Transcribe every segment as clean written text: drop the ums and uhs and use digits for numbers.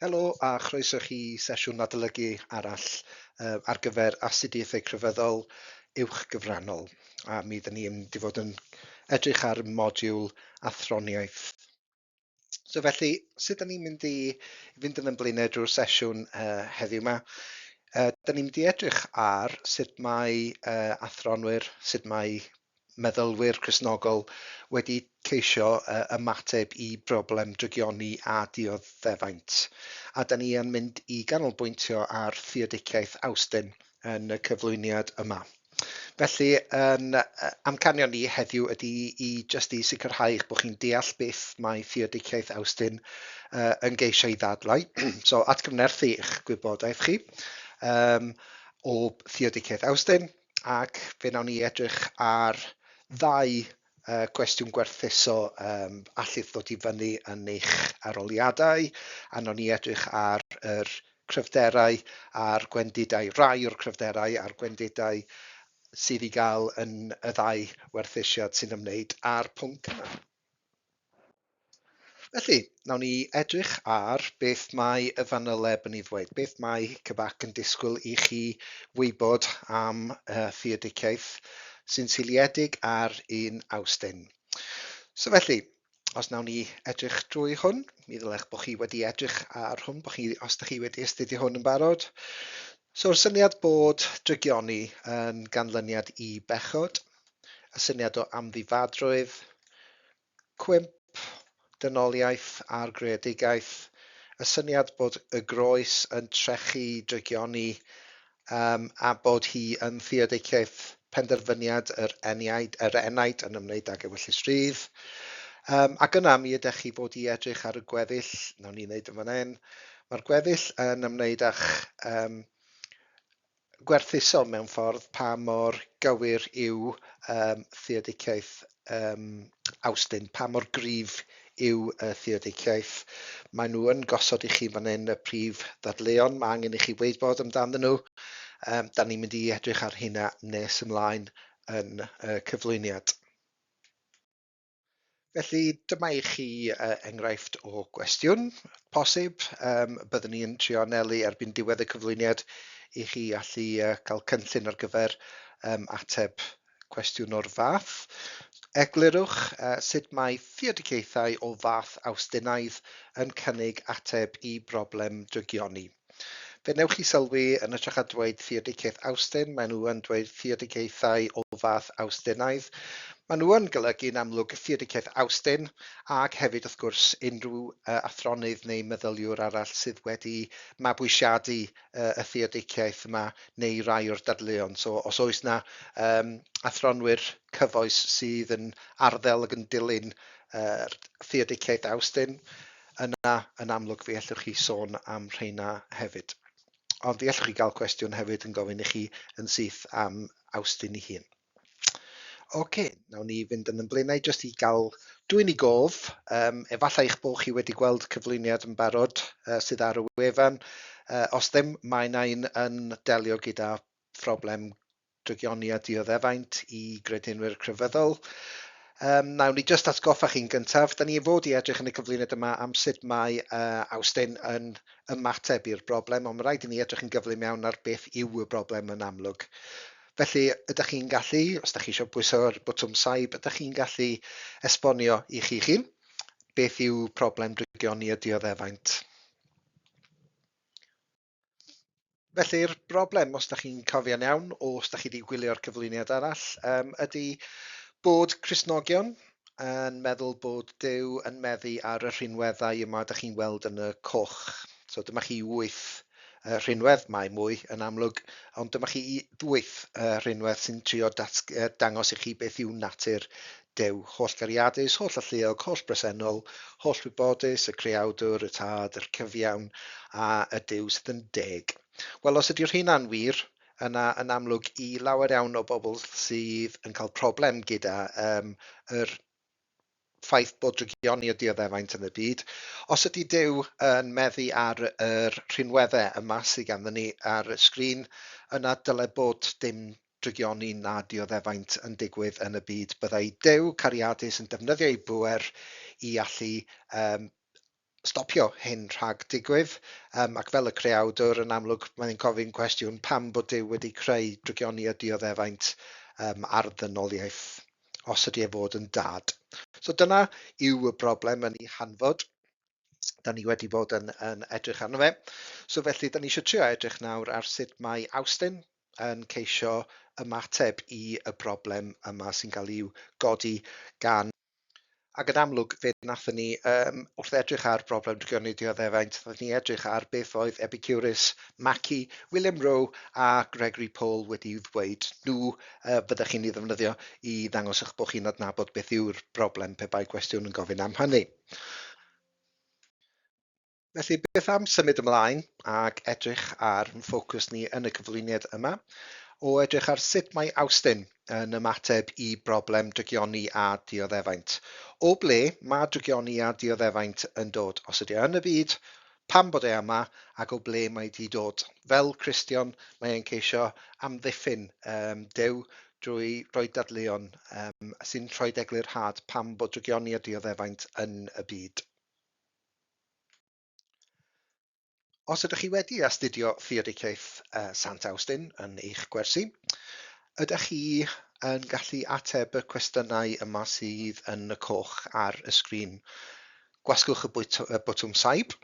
Helo a chroeso chi i sesiwn adolygu arall ar gyfer astudiaethau crefyddol uwch gyfrannol. A mi ydyn ni yn mynd i fod yn edrych ar modiwl athroniaeth. So felly, sut ydyn ni'n mynd i fynd yn ymlaenau drwy'r sesiwn heddiw yma? Dyn ni'n mynd i edrych ar sut mae athronwyr, sut mae meddylwyr Cristnogol wedi ceisio ymateb i broblem drygioni a dioddefaint. A da ni yn mynd i ganolbwyntio ar theodiciaeth Awstin yn y cyflwyniad yma. Felly, yn amcanion ni heddiw ydy i jyst i sicrhau eich bod chi'n deall beth mae theodiciaeth Awstin yn geisio i ddadlau. So, atgyfnerthu eich gwybodaeth chi o theodiciaeth Awstin, ac fe wnawn ni edrych ar ddau cwestiwn gwerthuso allith ddod i fyny yn eich aroliadau, a wnawn ni edrych ar yr cryfderau a'r gwendidau, rai o'r cryfderau a'r gwendidau sydd i gael yn y ddau werthusiad sy'n ymwneud â'r pwnc yma. Felly, nawn ni edrych ar beth mae y fanyleb yn ei ddweud, beth mae CBAC yn disgwyl i chi wybod am y theodiciaeth sy'n seiliedig ar un Awstin. So felly, os nawn ni edrych drwy hwn, mi ddylech bod chi wedi edrych ar hwn, bod chi, os ydych chi wedi astudio hwn yn barod. So'r syniad bod drygioni yn ganlyniad i bechod, y syniad o amddifadrwydd, cwymp dynoliaeth a'r greadigaeth, y syniad bod y groes yn trechu drygioni um, a bod hi yn theodiciaeth penderfyniad yr eniaid, yr enaid yn ymwneud ag ewyllys rhydd. Ac yna mi ydych chi fod i edrych ar y gweddill, nawn ni wneud yn fan hyn. Mae'r gweddill yn ymwneud â'ch gwerthuso mewn ffordd pa mor gywir yw theodiciaeth Awstin, pa mor gryf yw y theodiciaeth. Maen nhw yn gosod i chi fan hyn y prif ddadleuon, mae angen i chi wybod amdanyn nhw. Da ni'n mynd i edrych ar hynna nes ymlaen yn y cyflwyniad. Felly, dyma i chi enghraifft o gwestiwn posib. Byddwn ni'n trio anelu erbyn diwedd y cyflwyniad i chi allu cael cynllun ar gyfer ateb cwestiwn o'r fath. Eglurwch sut mae theodiciaethau o fath Awstinaidd yn cynnig ateb i broblem drygioni. Fe wnewch chi sylwi, yn hytrach â dweud theodiciaeth Awstin, maen nhw yn dweud theodiciaethau o fath Awstinaidd. Maen nhw yn golygu yn amlwg theodiciaeth Awstin ac hefyd, wrth gwrs, unrhyw athronydd neu meddyliwr arall sydd wedi mabwysiadu y theodiciaeth yma neu rai o'r dadleuon. So, os oes 'na athronwyr cyfoes sydd yn arddel ac yn dilyn yr theodiciaeth Awstin, Yna, yn amlwg, fe allwch chi sôn am rheina hefyd. Ond fe allwch chi gael cwestiwn hefyd yn gofyn i chi yn syth am Awstin ei hun. Oce, nawn ni fynd yn ymlaenau jyst i gael dwyn i gof. Efallai eich bod chi wedi gweld cyflwyniad yn barod sydd ar y wefan. Os ddim, mae yna un yn delio gyda phroblem drygioni a dioddefaint i gredinwyr crefyddol. Nawn ni jyst atgoffa chi'n gyntaf, da ni fod i edrych yn y cyflwyniad yma am sut mae Awstin yn ymateb i'r broblem, ond mae rhaid i ni edrych yn gyflym iawn ar beth yw y broblem yn amlwg. Felly, ydych chi'n gallu, os ydych chi eisiau pwyso'r botwm saib, ydych chi'n gallu esbonio i chi'ch hun beth yw problem drygioni a dioddefaint? Felly'r broblem, os da chi'n cofio'n iawn, os da chi wedi gwylio'r cyflwyniad arall, ydy bod Cristnogion yn meddwl bod Duw yn meddu ar y rhinweddau yma da chi'n weld yn y coch. So dyma chi wyth rhinwedd, mae mwy yn amlwg, ond dyma chi wyth rhinwedd sy'n trio dangos i chi beth yw natur Duw, holl-gariadus, holl-alluog, holl-bresennol, holl-wybodus, y Creawdwr, y Tad, yr Cyfiawn, a y Duw sydd yn deg. Wel, os ydy'r rheina'n wir, yna yn amlwg i lawer iawn o bobl sydd yn cael problem gyda yr ffaith bod drygioni o dioddefaint yn y byd, os ydy Duw yn meddu ar yr rhinweddau yma sydd ganddyn ni ar y sgrin, yna dyle bod dim drygioni na dioddefaint yn digwydd yn y byd. Byddai Duw cariadus yn defnyddio ei bŵer i allu um, stopio hyn rhag digwydd, ac fel y creawdwr yn amlwg mae'n gofyn cwestiwn pam bod Duw wedi creu drygioni a dioddefaint ar ddynoliaeth os ydy e fod yn dad. So dyna yw y broblem yn ei hanfod. Da ni wedi bod yn, yn edrych arno fe. So felly, da ni eisiau trio edrych nawr ar sut mae Awstin yn ceisio ymateb i y broblem yma sy'n cael ei godi gan Ac yn amlwg, fe wnaethon ni, um, wrth edrych ar broblem drygioni dioddefaint, wnaethon ni edrych ar beth oedd Epicurus, Mackie, William Rowe a Gregory Paul wedi'u ddweud nhw fyddech chi'n ei ddefnyddio i ddangos eich bod chi'n adnabod beth yw'r broblem pe bai cwestiwn yn gofyn am hynny. Felly, beth am symud ymlaen ac edrych ar ein ffocws ni yn y cyflwyniad yma, o edrych ar sut mae Awstin yn ymateb i broblem drygioni a dioddefaint. O ble mae drygioni a dioddefaint yn dod? Os ydy e yn y byd, pam bod e yma ac o ble mae di dod? Fel Cristion, mae e'n ceisio amddiffyn um, Duw drwy roi dadleuon um, sy'n rhoi eglurhad pam bod drygioni a dioddefaint yn y byd. Os ydych chi wedi astudio Theodiciaeth Sant Awstin yn eich gwersi, ydych chi yn gallu ateb y cwestiynau yma sydd yn y coch ar y sgrin? Gwasgwch y botwm saib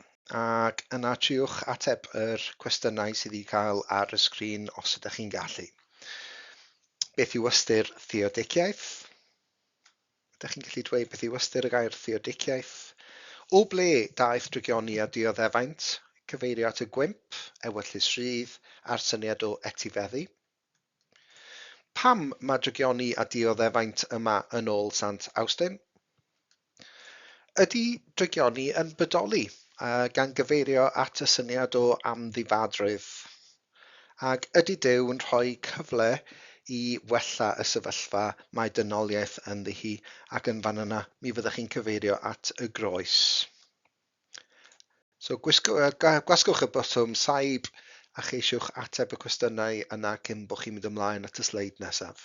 ac yna triwch ateb yr cwestiynau sydd i cael ar y sgrin os ydych chi'n gallu. Beth yw ystyr Theodiciaeth? Ydych chi'n gallu dweud beth yw ystyr y gair theodiciaeth? O ble daeth drygioni a dioddefaint? Cyfeirio at y gwymp, ewyllys rhydd, a'r syniad o etifeddu. Pam mae drygioni a dioddefaint yma yn ôl Sant Awstin? Ydy drygioni yn bodoli, gan gyfeirio at y syniad o amddifadrwydd? Ac ydy Duw yn rhoi cyfle i wella y sefyllfa mae dynoliaeth ynddi hi, ac yn fan yna mi fyddech chi'n cyfeirio at y groes. So gwasgwch y botwm saib a cheisiwch ateb y cwestiynau yna cyn bod chi'n mynd ymlaen at y sleid nesaf.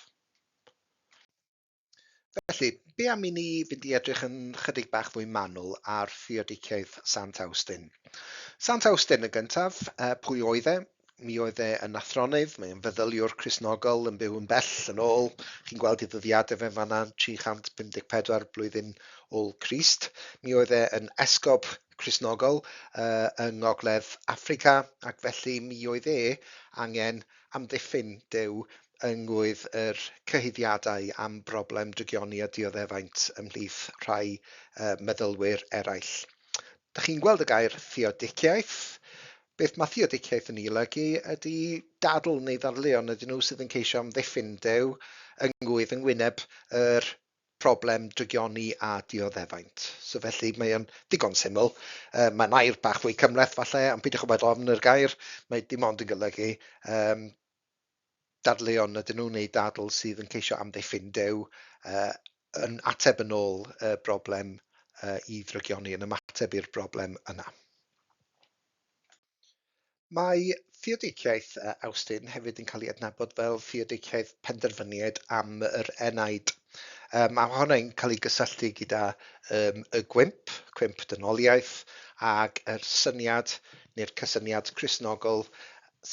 Felly, be am i ni fynd i edrych yn chydig bach fwy manwl ar theodiciaeth Sant Awstin? Sant Awstin yn gyntaf, pwy oedd e? Mi oedd e yn athronydd, mae'n feddyliwr Cristnogol yn byw yn bell yn ôl. Chi'n gweld ei ddyddiadau fe fanna, 354 blwyddyn ôl Crist. Mi oedd e yn esgob Cristnogol yng Ngogledd Affrica, ac felly mi oedd e angen amddiffyn Duw yng ngwydd yr cyhuddiadau am broblem drygioni a dioddefaint ymhlith rhai meddylwyr eraill. Dych chi'n gweld y gair theodiciaeth. Beth mae theodiciaeth yn ei olygu ydy dadl neu ddadleuon ydyn nhw sydd yn ceisio amddiffyn Duw yng ngwydd yng ngwyneb yr problem drygioni a dioddefaint. So felly mae o'n ddigon syml. Mae'n air bach fwy cymhleth falle, ond peidiwch â bod ofn yr gair. Mae dim ond yn golygu um, dadleuon ydyn nhw neu dadl sydd yn ceisio amddiffyn Duw yn ateb yn ôl y broblem i ddrygioni, yn ymateb i'r broblem yna. Mae theodiciaeth Awstin hefyd yn cael ei adnabod fel theodiciaeth penderfyniad am yr enaid. Mae hwnna'n cael ei gysylltu gyda um, y gwymp, cwymp dynoliaeth, ac yr syniad neu'r cysyniad Cristnogol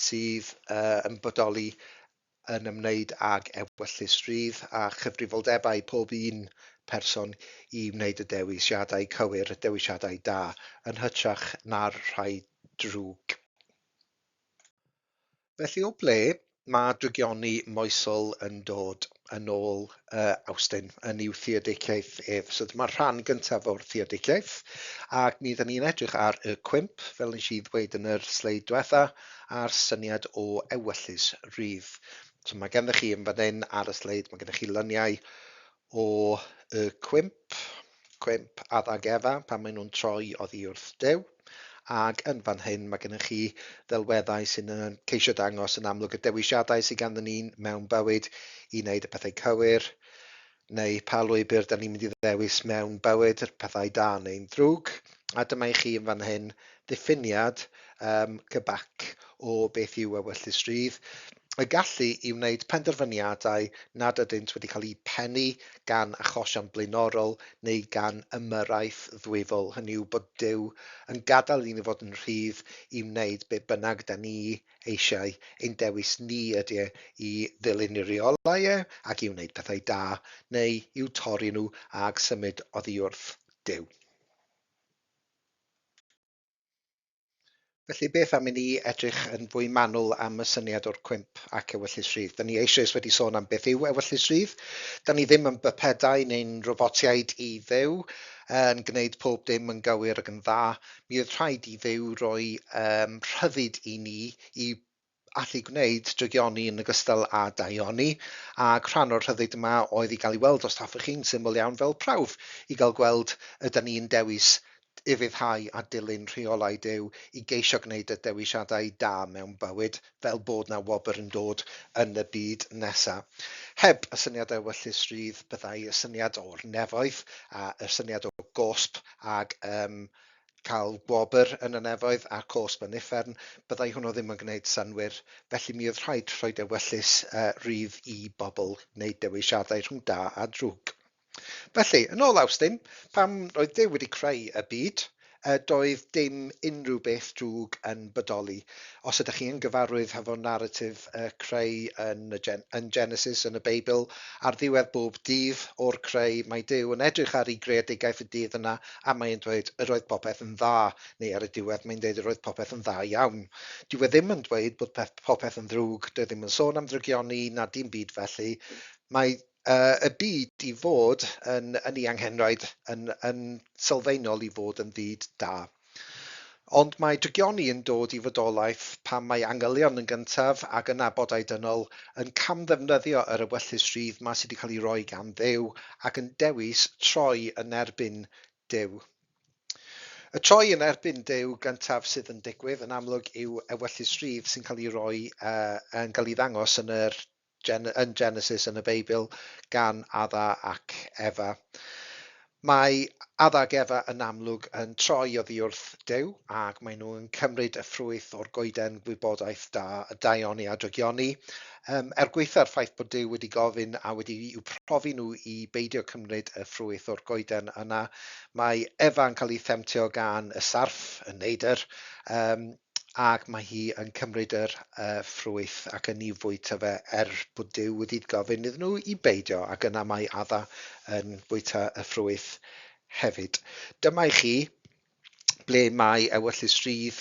sydd yn bodoli yn ymwneud ag ewyllys rhydd a chyfrifoldebau pob un person i wneud y dewisiadau cywir, y dewisiadau da, yn hytrach na'r rhai drwg. Felly o ble mae drygioni moesol yn dod yn ôl Awstin yn i'w theodiciaeth ef? So dyma'r rhan gyntaf o'r theodiciaeth, ac mi ydyn ni'n edrych ar y cwymp, fel nes i ddweud yn yr sleid diwetha, a'r syniad o ewyllys rhydd. So mae gennych chi yn fan hyn ar y sleid, mae gennych chi lyniau o y cwymp, cwymp Adda ag Efa, pan maen nhw'n troi oddi wrth Duw. Ac yn fan hyn mae gennych chi ddelweddau sy'n ceisio dangos yn amlwg y dewisiadau sydd ganddyn ni mewn bywyd i wneud y pethau cywir, neu pa lwybr da ni'n mynd i ddewis mewn bywyd, y pethau da neu'n ddrwg. A dyma i chi yn fan hyn ddiffiniad um, cybac o beth yw ewyllys rhydd. Y gallu i wneud penderfyniadau nad ydynt wedi cael eu pennu gan achosion blaenorol neu gan ymyrraeth ddwyfol, hynny yw bod Duw yn gadael i ni fod yn rhydd i wneud be bynnag da ni eisiau, ein dewis ni ydy e i ddilyn ei reolau e ac i wneud pethau da, neu i'w torri nhw ag symud oddi wrth Duw. Felly, beth am i ni edrych yn fwy manwl am y syniad o'r cwymp ac ewyllys rhydd? Da ni eisoes wedi sôn am beth yw ewyllys rhydd. Da ni ddim yn bypedau neu'n robotiaid i Dduw, yn gwneud pob dim yn gywir ac yn dda. Mi oedd rhaid i Dduw roi um, rhyddid i ni i allu gwneud drygioni yn ogystal â daioni, ac rhan o'r rhyddid yma oedd i gael ei weld os hoffech chi'n syml iawn fel prawf, i gael gweld ydan ni'n dewis ufuddhau a dilyn rheolau Duw i geisio gwneud y dewisiadau da mewn bywyd fel bod 'na wobr yn dod yn y byd nesa. Heb y syniad o ewyllys rydd byddai y syniad o'r nefoedd a y syniad o gosb ag um, cael gwobr yn y nefoedd a cosb yn uffern, byddai hwnnw ddim yn gwneud synnwyr, felly mi oedd rhaid rhoi ewyllys rydd i bobl wneud dewisiadau rhwng da a drwg. Felly, yn ôl Awstin, pan roedd Duw wedi creu y byd, doedd dim unrhyw beth drwg yn bodoli. Os ydych chi yn gyfarwydd hefo naratif y creu yn, y Gen yn Genesis, yn y Beibl, ar ddiwedd bob dydd o'r creu, mae Duw yn edrych ar ei greadigaeth y dydd yna a mae'n dweud yr oedd popeth yn dda, neu ar y diwedd mae'n dweud yr oedd popeth yn dda iawn. Dyw e ddim yn dweud bod peth, popeth yn ddrwg, dyw e ddim yn sôn am ddrygioni na dim byd felly. Mae y byd i fod yn, yn ei anghenraid yn, yn sylfaenol i fod yn fyd da. Ond mae drygioni yn dod i fodolaeth pan mae angylion yn gyntaf ac yna bodau dynol yn camddefnyddio yr ewyllys rhydd 'ma sydd wedi cael ei roi gan Dduw ac yn dewis troi yn erbyn Duw. Y troi yn erbyn Duw gyntaf sydd yn digwydd yn amlwg yw ewyllys rhydd sy'n cael ei roi uh, yn cael ei ddangos yn yr yn Genesis yn y Beibl gan Adda ac Efa. Mae Adda ac Efa yn amlwg yn troi oddi wrth Duw ac maen nhw yn cymryd y ffrwyth o'r goeden gwybodaeth da, daioni a drygioni. Um, er gwaetha'r ffaith bod Duw wedi gofyn a wedi i'w profi nhw i beidio cymryd y ffrwyth o'r goeden yna, mae Efa yn cael ei themtio gan y sarff, y neidr, um, ac mae hi yn cymryd yr uh, ffrwyth ac yn ei fwyta fe er bod Duw wedi gofyn iddyn nhw i beidio, ac yna mae Adda yn bwyta y ffrwyth hefyd. Dyma i chi ble mae ewyllys rhydd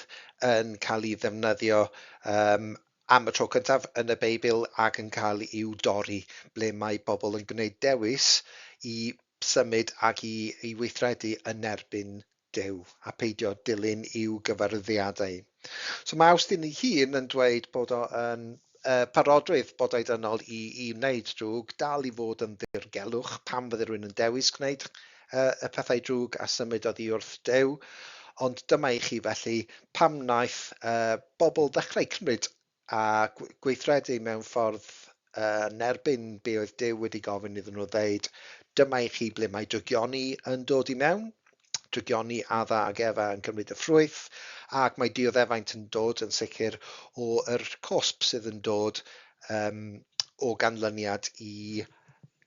yn cael ei ddefnyddio um, am y tro cyntaf yn y Beibl ac yn cael i'w dorri, ble mae bobl yn gwneud dewis i symud ac i, i weithredu yn erbyn Duw, a peidio dilyn i'w gyfarwyddiadau. So mae Awstin ei hun yn dweud bod o yn uh, parodrwydd bodau dynol i, i wneud drwg, dal i fod yn ddirgelwch pam fydde rhywun yn dewis gwneud uh, y pethau drwg a symud oddi wrth Duw. Ond dyma i chi felly pam wnaeth uh, bobl ddechrau cymryd a gweithredu mewn ffordd yn erbyn be oedd Duw wedi gofyn iddyn nhw ddeud, dyma i chi ble mae drygioni yn dod i mewn, drygioni Adda ac Efa yn cymryd y ffrwyth, ac mae dioddefaint yn dod yn sicr o yr cosb sydd yn dod um, o ganlyniad i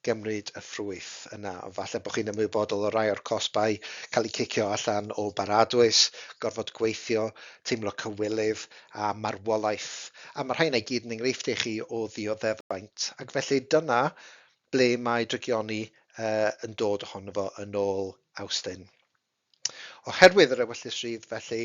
gymryd y ffrwyth yna. Ond falle bod chi'n ymwybodol o rai o'r cosbau, cael eu cicio allan o baradwys, gorfod gweithio, teimlo cywilydd a marwolaeth. A mae rhain i gyd yn enghreifftiau chi o ddioddefaint. Ac felly dyna ble mae drygioni uh, yn dod ohono fo yn ôl Awstin. Oherwydd yr ewyllys rhydd, felly,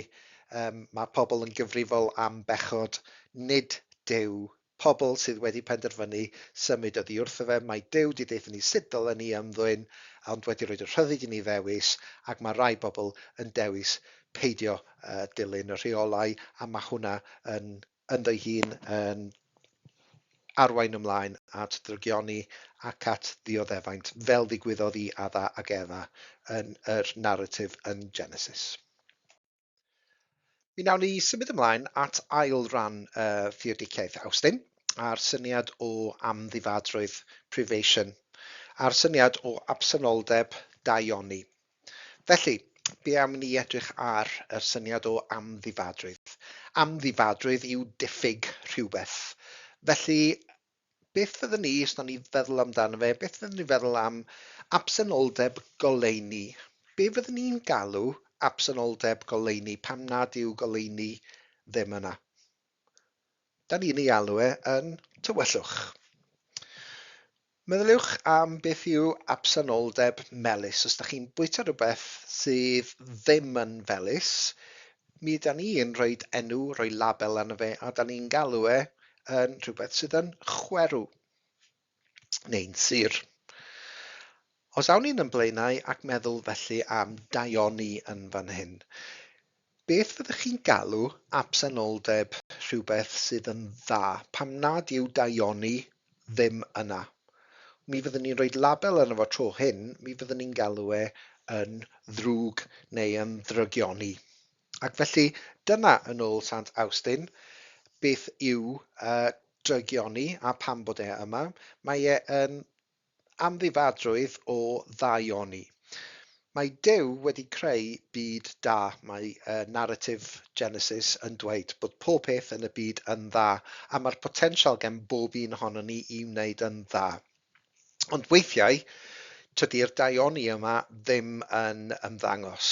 um, mae pobl yn gyfrifol am bechod, nid Duw. Pobl sydd wedi penderfynu symud oddi wrtho fe, mae Duw 'di deutha ni sut dylen ni ymddwyn, ond wedi rhoi y rhyddid i ni ddewis, ac mae rai bobl yn dewis peidio uh, dilyn y rheolau, a mae hwnna yn ynddo'i hun yn arwain ymlaen at ddrygioni ac at ddioddefaint, fel ddigwyddodd i Adda ac Efa yn yr naratif yn Genesis. Mi wnawn ni symud ymlaen at ail ran uh, theodiciaeth Awstin, a'r syniad o amddifadrwydd, privation, a'r syniad o absenoldeb daioni. Felly, be am ni edrych ar yr syniad o amddifadrwydd? Amddifadrwydd yw diffyg rhywbeth. Felly, beth fyddwn ni, os nawn ni feddwl amdano fe, beth fyddwn ni feddwl am absenoldeb goleuni? Be fyddwn ni'n galw absenoldeb goleuni pam nad yw goleuni ddim yna? Da ni'n ei alw e yn tywyllwch. Meddyliwch am beth yw absenoldeb melys. Os da chi'n bwyta rhywbeth sydd ddim yn felys, mi da ni'n rhoi enw, rhoi label arno fe, a da ni'n galw e yn rhywbeth sydd yn chwerw neu'n sur. Os awn ni'n yn blaenau ac meddwl felly am daioni yn fan hyn, beth fyddwch chi'n galw absenoldeb rhywbeth sydd yn dda, pam nad yw daioni ddim yna? Mi fyddwn ni'n rhoi label arno fo tro hyn, mi fyddwn ni'n galw e yn ddrwg neu yn ddrygioni. Ac felly dyna yn ôl Sant Awstin beth yw drygioni a pam bod e yma. Mae e yn amddifadrwydd o ddaioni. Mae Duw wedi creu byd da. Mae naratif Genesis yn dweud bod pob peth yn y byd yn dda, a mae'r potensial gen bob un ohonon ni i wneud yn dda. Ond weithiau, tydi'r daioni yma ddim yn ymddangos.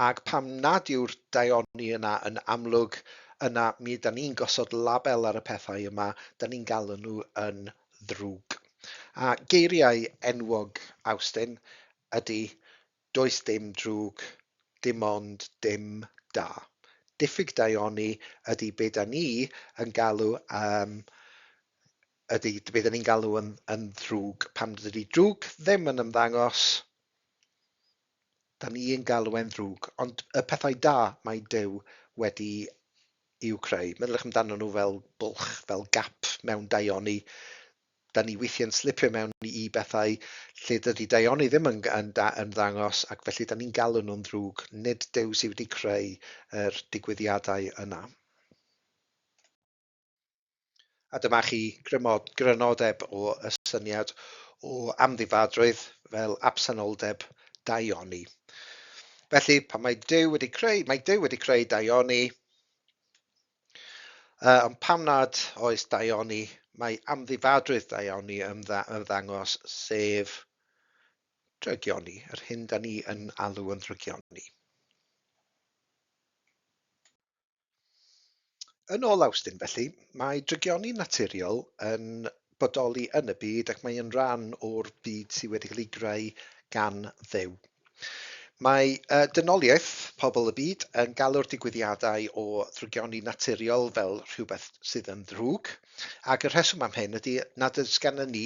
Ac pam nad yw'r daioni yna yn amlwg, yna mi ydan ni'n gosod label ar y pethau yma, da ni'n galw nhw yn ddrwg. A geiriau enwog Awstin ydy does dim drwg, dim ond dim da. Diffyg daioni ydy be da ni yn galw um, ydy be da ni'n galw yn, yn ddrwg. Pam dydy drwg ddim yn ymddangos, da ni yn galw e'n ddrwg. Ond y pethau da mae Duw wedi i'w creu. Meddyliwch amdano nhw fel bwlch, fel gap mewn daioni. Da ni weithiau'n slipio mewn i bethau lle dydy daioni ddim yn, yn, da, yn ddangos ac felly da ni'n galw nhw'n ddrwg. Nid Duw sydd wedi creu yr digwyddiadau yna. A dyma chi grymod, grynodeb o y syniad o amddifadrwydd fel absenoldeb daioni. Felly, pan mae Duw wedi creu, mae Duw wedi creu daioni, ond pam nad oes daioni, mae amddifadrwydd daioni ymddangos, sef drygioni, yr hyn da ni yn alw yn ddrygioni. Yn ôl Awstin, felly, mae drygioni naturiol yn bodoli yn y byd ac mae yn rhan o'r byd sydd wedi cael ei greu gan Dduw. Mae dynoliaeth, pobl y byd, yn galw'r digwyddiadau o ddrygioni naturiol fel rhywbeth sydd yn ddrwg, ac y rheswm am hyn ydy nad oes gennym ni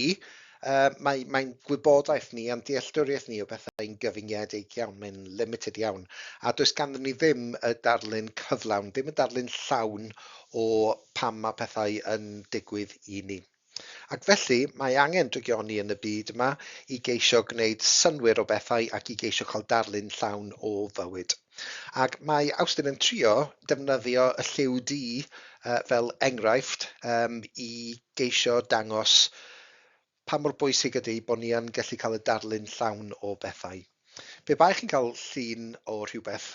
mae, mae'n gwybodaeth ni a'n dealltwriaeth ni o bethau'n gyfyngedig iawn, mae'n limited iawn, a does ganddyn ni ddim y darlun cyflawn, ddim y darlun llawn o pam mae pethau yn digwydd i ni. Ac felly mae angen drygioni yn y byd yma i geisio gwneud synnwyr o bethau ac i geisio cael darlun llawn o fywyd. Ac mae Awstin yn trio defnyddio y lliw du fel enghraifft i geisio dangos pa mor bwysig ydy bod ni yn gallu cael y darlun llawn o bethau. Pe bai chi'n cael llun o rhywbeth,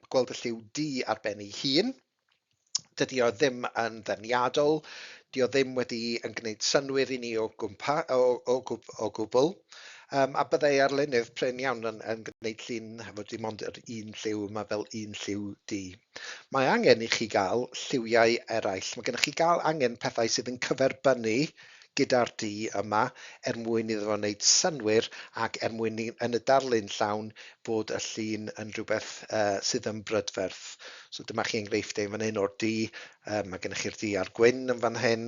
gweld y lliw du ar ben ei hun, dydy o ddim yn ddeniadol, dy o ddim wedi yn gwneud synnwyr i ni o, gwmpa, o, o, o gwbl, a byddai arlunydd prin iawn yn, yn gwneud llun hefo dim ond yr un lliw yma fel un lliw du. Mae angen i chi gael lliwiau eraill. Mae gennych chi gael angen pethau sydd yn cyferbynnu gyda'r du yma er mwyn iddo fo wneud synnwyr ac er mwyn i, yn y darlun llawn fod y llun yn rhywbeth sydd yn brydferth. So dyma chi enghreifftiau fan hyn o'r du, mae gennych chi'r du a'r gwyn yn fan hyn,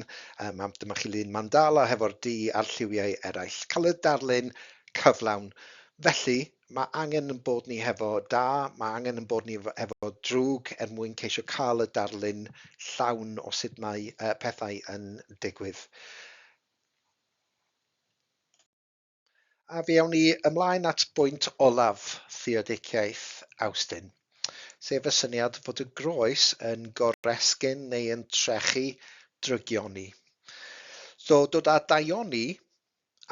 dyma chi lun mandala hefo'r du a'r lliwiau eraill. Cael y darlun cyflawn. Felly, mae angen yn bod ni hefo da, mae angen yn bod ni efo drwg er mwyn ceisio cael y darlun llawn o sut mae pethau yn digwydd. A fi awn ni ymlaen at bwynt olaf theodiciaeth Awstin, sef y syniad fod y groes yn goresgyn neu yn trechu drygioni. So, dod â daioni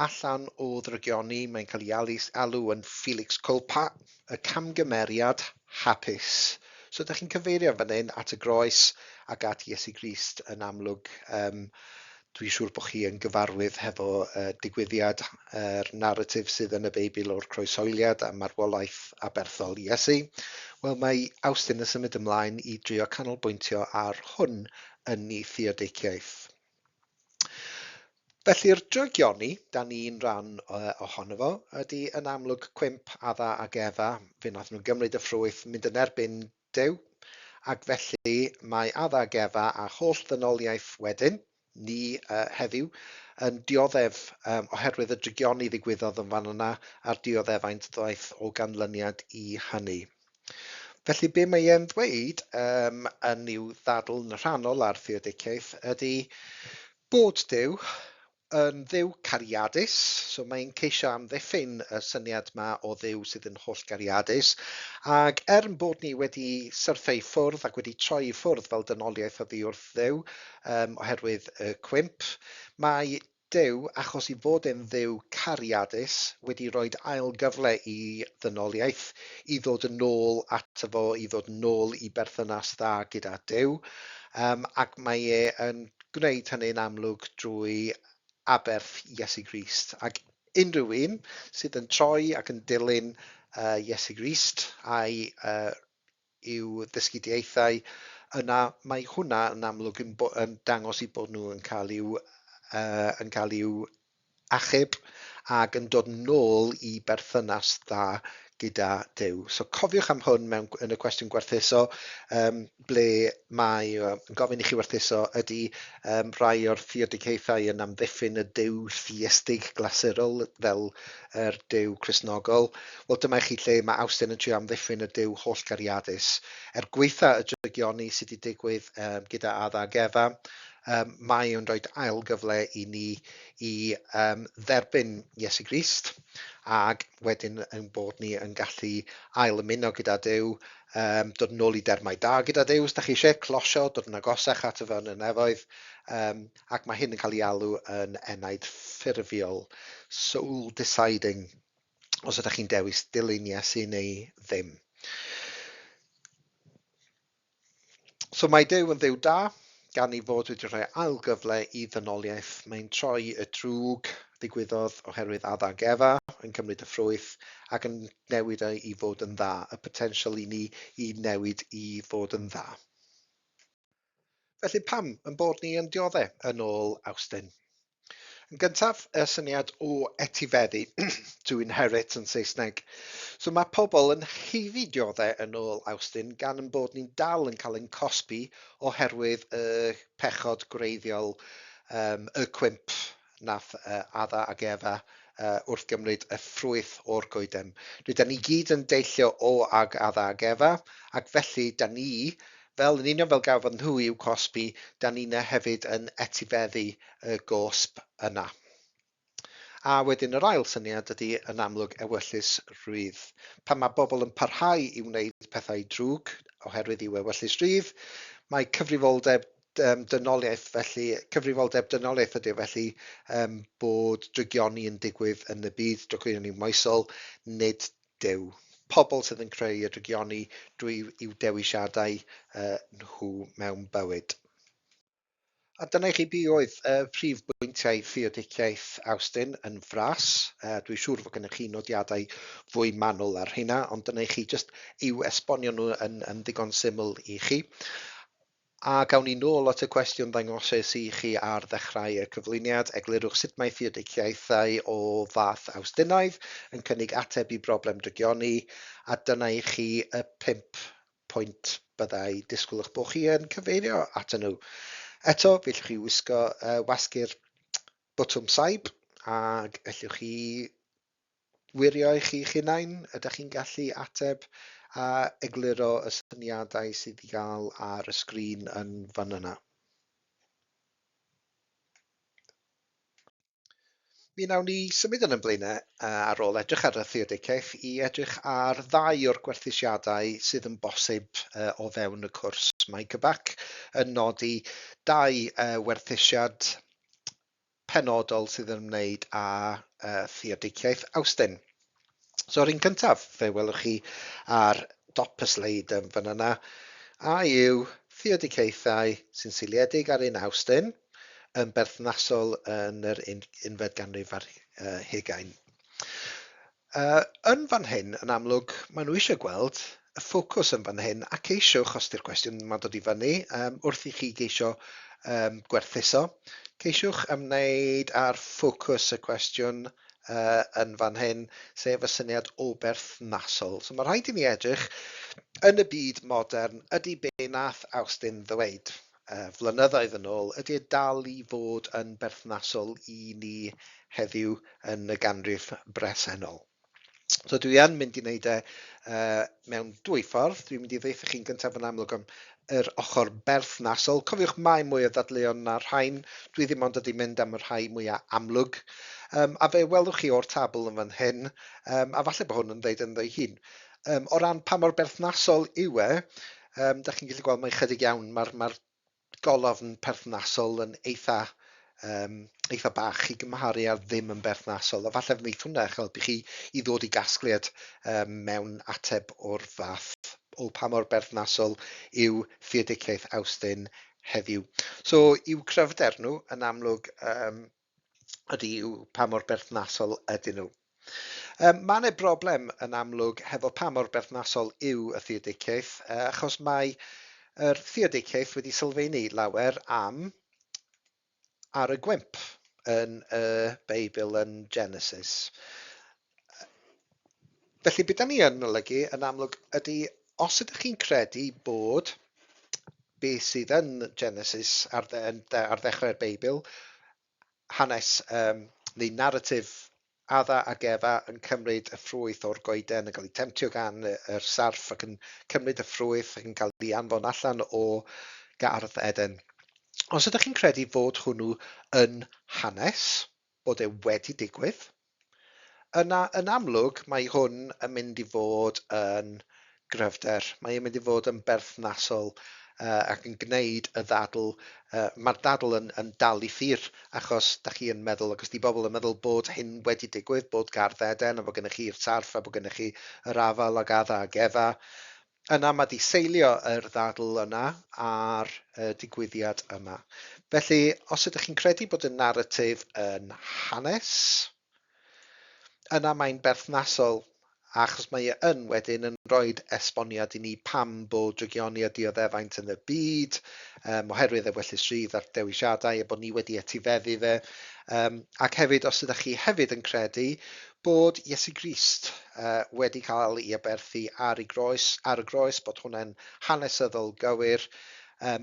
allan o ddrygioni, mae'n cael ei alw yn Felix Culpa, y camgymeriad hapus. So ydych chi'n cyfeirio fan hyn at y groes ac at Iesu Grist yn amlwg. Dwi'n siŵr bod chi yn gyfarwydd hefo digwyddiad yr naratif sydd yn y Beibl o'r croeshoeliad a marwolaeth aberthol Iesu. Wel, mae Awstin yn symud ymlaen i drio canolbwyntio ar hwn yn ei theodiciaeth. Felly'r drygioni, da ni'n rhan ohono fo, ydy yn amlwg cwymp Adda ac Efa. Fe wnaethon nhw gymryd y ffrwyth, mynd yn erbyn Duw, ac felly mae Adda ac Efa a holl ddynoliaeth wedyn, ni heddiw, yn dioddef oherwydd y drygioni ddigwyddodd yn fan yna a'r dioddefaint ddaeth o ganlyniad i hynny. Felly be mae e'n ddweud yn i'w ddadl yn rhannol ar theodiciaeth ydy bod Duw yn Dduw cariadus, so mae'n ceisio amddiffyn y syniad 'ma o Dduw sydd yn holl gariadus, ac er yn bod ni wedi syrthio i ffwrdd ac wedi troi i ffwrdd fel dynoliaeth oddi wrth Dduw oherwydd y cwymp, mae Duw, achos i fod e'n Dduw cariadus, wedi rhoid ail gyfle i ddynoliaeth i ddod yn ôl ato fo, i ddod yn ôl i berthynas dda gyda Duw, ac mae e yn gwneud hynny'n amlwg drwy aberth Iesu Grist. Ac unrhyw un sydd yn troi ac yn dilyn Iesu Grist a'i i'w ddysgeidiaethau, yna mae hwnna yn amlwg yn, yn dangos i bod nhw yn cael i'w, yn cael i'w achub ac yn dod nôl i berthynas dda gyda Duw. So cofiwch am hwn mewn, yn y cwestiwn gwerthuso, ble mae yn gofyn i chi werthuso ydy rhai o'r theodicaethau yn amddiffyn y Duw theistig glasurol fel yr Duw Cristnogol. Wel, dyma i chi lle mae Awstin yn trio amddiffyn y Duw hollgariadus. Er gwaetha y drygioni sydd wedi digwydd gyda Adda ac Efa, mae o'n rhoi ail gyfle i ni i dderbyn Iesu Grist ac wedyn ein bod ni yn gallu ail ymuno gyda Duw, dod yn ôl i dermau da gyda Duw, os da chi eisiau, closio, dod yn agosach ato fe yn y nefoedd, ac mae hyn yn cael ei alw yn enaid ffurfiol, soul deciding, os ydych chi'n dewis dilyn Iesu neu ddim. So mae Duw yn Dduw da, gan ei fod wedi rhoi ail gyfle i ddynoliaeth. Mae'n troi y drwg ddigwyddodd oherwydd Adda ac Efa, yn cymryd y ffrwyth ac yn newid e i fod yn dda, y potensial i ni i newid i fod yn dda. Felly pam yn bod ni yn diodde yn ôl Awstin? Yn gyntaf, y syniad o etifeddu, to inherit yn Saesneg. So mae pobl yn haeddu dioddau yn ôl Awstin gan yn bod ni'n dal yn cael ein cosbi oherwydd y pechod gwreiddiol, y cwymp nath Adda ac Efa wrth gymryd y ffrwyth o'r goeden. Rydan ni gyd yn deillio o ag Adda ac Efa, ac felly da ni Fel yn union fel gafodd nhw i'w cosbi, da ninna hefyd yn etifeddu y gosb yna. A wedyn yr ail syniad ydy yn amlwg ewyllys rhydd. Pan mae bobl yn parhau i wneud pethau drwg oherwydd i'w ewyllys rhydd, mae cyfrifoldeb dynoliaeth felly, cyfrifoldeb dynoliaeth ydy o felly bod drygioni yn digwydd yn y byd, drygioni moesol, nid Duw. Pobl sydd yn creu y drygioni drwy i'w dewisiadau nhw mewn bywyd. A dyna i chi be oedd y prif bwyntiau theodiciaeth Awstin yn fras. Dwi'n siŵr fod gennych chi nodiadau fwy manwl ar rheina, ond dyna i chi jyst i'w esbonio nhw yn ddigon syml i chi. A gawn ni nôl at y cwestiwn ddangosais i chi ar ddechrau y cyflwyniad, eglurwch sut mae theodiciaethau o fath Awstinaidd yn cynnig ateb i broblem drygioni, a dyna i chi y pump pwynt byddai disgwyl eich bod chi yn cyfeirio atyn nhw. Eto, fe allwch chi wisgo, wasgu'r botwm saib, ac allwch chi wirio i chi'ch hunain, ydych chi'n gallu ateb a egluro y syniadau sydd i gael ar y sgrin yn fan yna. Mi wnawn ni symud yn ymlaenau ar ôl edrych ar y theodiciaeth i edrych ar ddau o'r gwerthusiadau sydd yn bosib o fewn y cwrs. Mae CBAC yn nodi dau werthusiad penodol sydd yn ymwneud â theodiciaeth Awstin. So yr un cyntaf, fe welwch chi ar dop y sleid yn fan yna, a yw theodiciaethau sy'n seiliedig ar un Awstin yn berthnasol yn yr unfed ganrif ar hugain. Yn fan hyn, yn amlwg, maen nhw eisiau gweld y ffocws yn fan hyn, a ceisiwch, os di'r cwestiwn yma'n dod i fyny, wrth i chi geisio gwerthuso, ceisiwch ymwneud â'r ffocws y cwestiwn yn fan hyn, sef y syniad o berthnasol. So mae rhaid i ni edrych yn y byd modern, ydy be nath Awstin ddweud flynyddoedd yn ôl, ydy e dal i fod yn berthnasol i ni heddiw yn y ganrif bresennol? So dwi yn mynd i wneud e mewn dwy ffordd. Dwi'n mynd i ddeutha chi'n gyntaf yn amlwg am yr ochr berthnasol. Cofiwch, mae mwy o ddadleuon na'r rhain. Dwi ddim ond ydi mynd am y rhai mwyaf amlwg. A fe welwch chi o'r tabl yn fan hyn, a falle bod hwn yn ddeud ynddo ei hun. O ran pa mor berthnasol yw e, da chi'n gallu gweld mae'n chydig iawn. Mae'r golofn perthnasol yn eitha bach i gymharu â'r ddim yn berthnasol, a falle wneith hwnna eich helpu chi i ddod i gasgliad mewn ateb o'r fath o pa mor berthnasol yw theodiciaeth Awstin heddiw. So, i'w cryfder nhw, yn amlwg, ydy yw pa mor berthnasol ydyn nhw. Mae yna broblem yn amlwg hefo pa mor berthnasol yw y theodiciaeth, achos mae yr theodiciaeth wedi sylfaenu lawer am ar y gwymp yn y Beibl yn Genesis. Felly, beth da ni yn olygu yn amlwg ydy os ydych chi'n credu bod beth sydd yn Genesis ar ddechrau'r Beibl, hanes neu naratif Adda ac Efa yn cymryd y ffrwyth o'r goeden, yn cael eu temtio gan yr sarff ac yn cymryd y ffrwyth ac yn cael ei anfon allan o gardd Eden. Os ydych chi'n credu fod hwnnw yn hanes, bod e wedi digwydd, yna yn amlwg mae hwn yn mynd i fod yn gryfder, mae e'n mynd i fod yn berthnasol ac yn gwneud y ddadl, mae'r ddadl yn dal i thir achos da chi yn meddwl, ac os di bobl yn meddwl bod hyn wedi digwydd, bod Gardd Eden a bod gennych chi'r sarff a bod gennych chi yr afal ag Adda ag Efa, Yna mae 'di seilio yr ddadl yna ar y digwyddiad yma. Felly, os ydych chi'n credu bod y naratif yn hanes, yna mae'n berthnasol achos mae e yn wedyn yn rhoi esboniad i ni pam bod drygioni a dioddefaint yn y byd, oherwydd ewyllys rhydd a'r dewisiadau a bod ni wedi etifeddu fe. Ac hefyd, os ydych chi hefyd yn credu bod Iesu Grist wedi cael ei aberthu ar ei groes, ar y groes, bod hwnna'n hanesyddol gywir,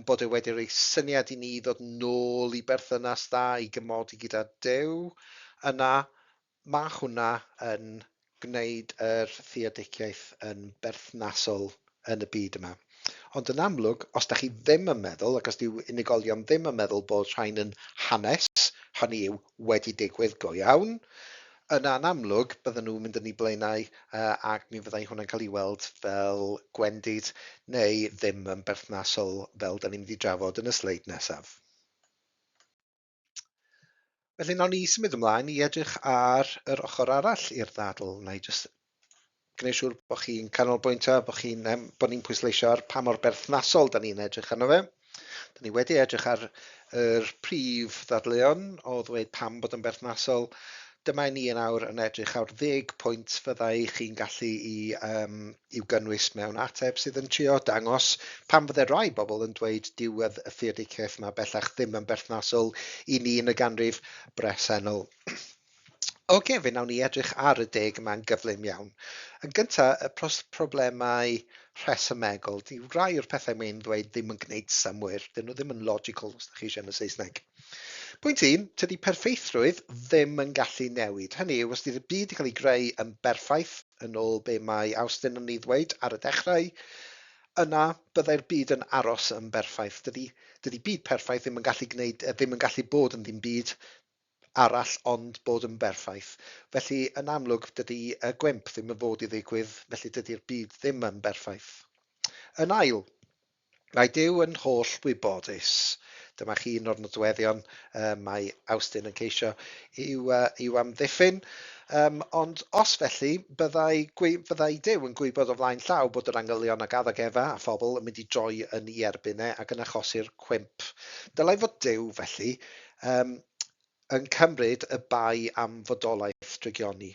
bod e wedi rhoi syniad i ni ddod nôl i berthynas dda, i gymodi gyda Duw, yna mae hwnna yn gwneud yr theodiciaeth yn berthnasol yn y byd yma. Ond yn amlwg, os da chi ddim yn meddwl, ac os dyw unigolion ddim yn meddwl bod rhain yn hanes, hynny yw wedi digwydd go iawn, yna yn amlwg bydden nhw'n mynd yn eu blaenau ac mi fyddai hwnna'n cael ei weld fel gwendid neu ddim yn berthnasol fel da ni'n mynd i drafod yn y sleid nesaf. Felly nawn ni symud ymlaen i edrych ar yr ochr arall i'r ddadl. Na i jyst gwneud siŵr bod chi'n canolbwyntio, bod ni'n pwysleisio ar pa mor berthnasol da ni'n edrych arno fe. Da ni wedi edrych ar yr prif ddadleuon o ddweud pam bod yn berthnasol. Dyma ni yn awr yn edrych ar ddeg pwynt fyddai chi'n gallu i'w gynnwys mewn ateb sydd yn trio dangos pam fydde rai bobl yn dweud diwedd y theodiciaeth yma bellach ddim yn berthnasol i ni yn y ganrif bresennol. Oce, fe wnawn ni edrych ar y deg yma'n gyflym iawn. Yn gyntaf, y problemau rhesymegol. Di rai o'r pethau mae'n ddweud ddim yn gwneud synnwyr. Dyn nhw ddim yn logical, os ydych chi eisiau yn y Saesneg. Pwynt un, tydi perffeithrwydd ddim yn gallu newid. Hynny yw, os ydy'r byd wedi cael ei greu yn berffaith, yn ôl be mae Awstin yn ei ddweud ar y dechrau, yna byddai'r byd yn aros yn berffaith. Dydy byd perffaith ddim yn gallu gwneud, ddim yn gallu bod yn ddim byd arall ond bod yn berffaith. Felly, yn amlwg, dydy y gwymp ddim yn fod i ddigwydd, felly dydy'r byd ddim yn berffaith. Yn ail, mae Duw yn holl wybodus. Dyma chi un o'r nodweddion mae Awstin yn ceisio i'w amddiffyn. Ond os felly, byddai Duw yn gwybod o flaen llaw bod yr angylion ac Adda ac Efa a phobl yn mynd i droi yn ei erbyn e ac yn achosi'r cwymp. Dylai fod Duw felly yn cymryd y bai am fodolaeth drygioni.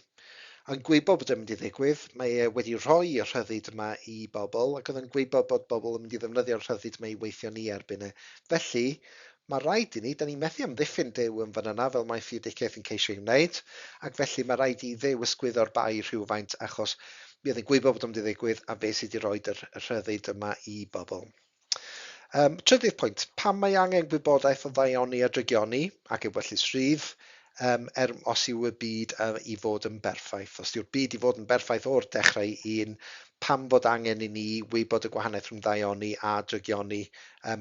Yn gwybod bod e'n mynd i ddigwydd, mae e wedi rhoi y rhyddid yma i bobl ac oedd yn gwybod bod bobl yn mynd i ddefnyddio'r rhyddid yma i weithio ni erbyn e. Felly, mae rhaid i ni, da ni methu amddiffyn Duw yn fan yna fel mae theodiciaeth yn ceisio ei wneud, ac felly mae rhaid i Dduw ysgwyddo'r bai rhywfaint achos mi oedd yn gwybod bod o'n mynd i ddigwydd a fe sydd wedi rhoi yr rhyddid yma i bobl. Trydydd pwynt, pam mae angen gwybodaeth o ddaioni a drygioni ac ewyllys rhydd, os yw y byd i fod yn berffaith? Os yw'r byd i fod yn berffaith o'r dechrau un, pam fod angen i ni wybod y gwahaniaeth rhwng daioni a drygioni?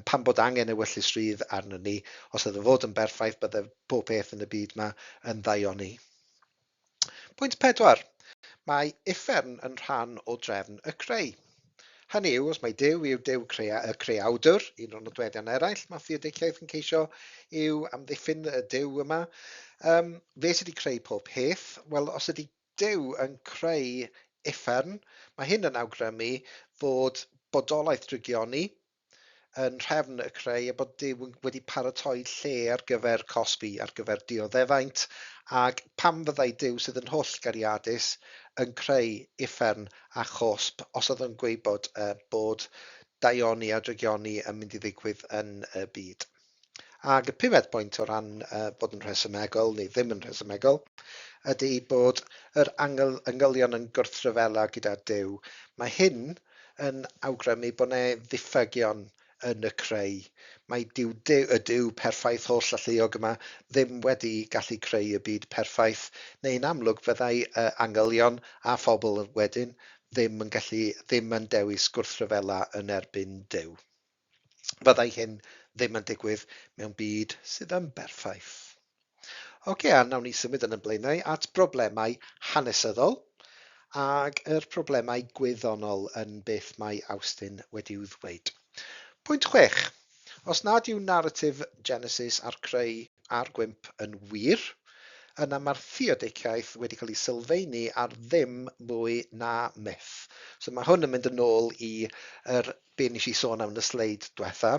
Pam bod angen ewyllys rhydd arnon ni? Os oedd y fod yn berffaith, bydde pob peth yn y byd yma yn ddaioni. Pwynt 4. Mae uffern yn rhan o drefn y creu. Hynny yw, os mae Duw yw Duw y creawdwr, un o'r nodweddion eraill mae theodiciaeth yn ceisio yw amddiffyn y Duw yma. Fe sydd wedi creu pob peth. Wel, os ydy Duw yn creu uffern, mae hyn yn awgrymu fod bodolaeth drygioni yn nhrefn y creu a bod Duw wedi paratoi lle ar gyfer cosbi, ar gyfer dioddefaint, ac pam fyddai Duw sydd yn holl gariadus yn creu uffern a chosb os oedd yn gwybod bod daioni a drygioni yn mynd i ddigwydd yn y byd. Ac y pumed pwynt o ran bod yn rhesymegol neu ddim yn rhesymegol ydy bod yr angylion yn gwrthryfela gyda Duw. Mae hyn yn awgrymu bod 'na ddiffygion yn y creu. Mae Duw, Duw, y Duw perffaith holl alluog yma ddim wedi gallu creu y byd perffaith, neu'n amlwg fyddai angylion a phobl wedyn ddim yn gallu, ddim yn dewis gwrthryfela yn erbyn Duw. Fyddai hyn ddim yn digwydd mewn byd sydd yn berffaith. Oce, a nawn ni symud yn y blaenau at broblemau hanesyddol ac yr problemau gwyddonol yn beth mae Awstin wedi'w ddweud. Pwynt 6. Os nad yw naratif Genesis a'r creu a'r gwymp yn wir, yna mae'r theodiciaeth wedi cael ei sylfaenu ar ddim mwy na myth. So mae hwn yn mynd yn ôl i yr be nes i sôn am yn y sleid diwetha.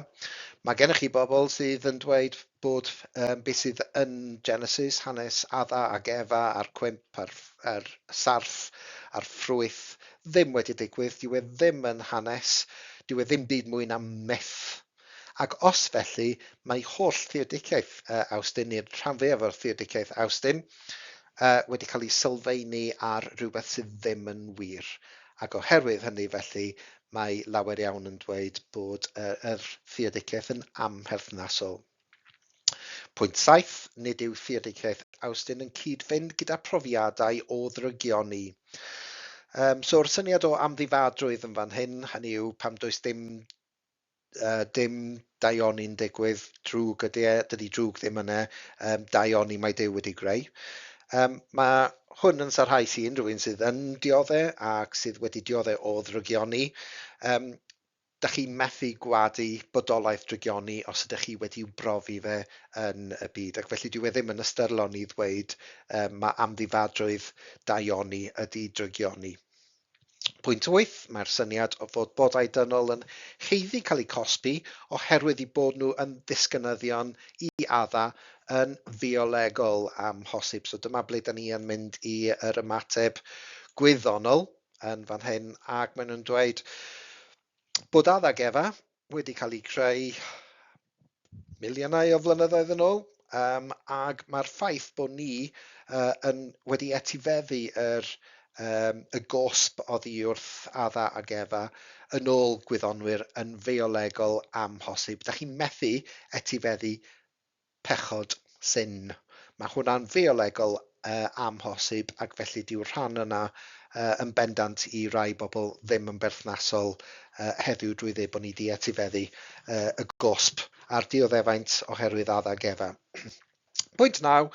Mae gennych chi bobl sydd yn dweud bod beth sydd yn Genesis, hanes Adda ac Efa a'r cwymp a'r, ar sarff a'r ffrwyth ddim wedi digwydd, dyw e ddim yn hanes, dyw e ddim byd mwy na myth. Ac os felly, mae holl theodiciaeth Awstin, neu'r rhan fwyaf o'r theodiciaeth Awstin, wedi cael ei sylfaenu ar rhywbeth sydd ddim yn wir. Ac oherwydd hynny felly, mae lawer iawn yn dweud bod yr theodiciaeth yn amherthnasol. Pwynt 7, nid yw theodiciaeth Awstin yn cyd-fynd gyda profiadau o ddrygioni. So'r syniad o amddifadrwydd yn fan hyn, hynny yw pam does dim daioni'n digwydd, drwg ydy e, dydy drwg ddim yna, daioni mae Duw wedi greu. Mae hwn yn sarhaus i unrhyw un sydd yn diodde ac sydd wedi diodde o ddrygioni. Da chi'n methu gwadu bodolaeth drygioni os ydych chi wedi'w brofi fe yn y byd, ac felly dyw e ddim yn ystyrlon i ddweud mae amddifadrwydd daioni ydy drygioni. Pwynt 8, mae'r syniad o fod bodau dynol yn haeddu cael eu cosbi oherwydd eu bod nhw yn ddisgynyddion i Adda yn fiolegol amhosib. So dyma ble da ni yn mynd i yr ymateb gwyddonol yn fan hyn, ac maen nhw'n dweud bod Adda ac Efa wedi cael eu creu miliynau o flynyddoedd yn ôl, ac mae'r ffaith bod ni yn wedi etifeddu y gosb oddi wrth Adda ac Efa yn ôl gwyddonwyr yn fiolegol amhosib. Da chi'n methu etifeddu pechod, sin. Mae hwnna'n fiolegol amhosib ac felly dyw'r rhan yna yn bendant i rai bobl ddim yn berthnasol heddiw drwy ddweud bod ni 'di etifeddu y gosb a'r dioddefaint oherwydd Adda ac Efa. Pwynt 9,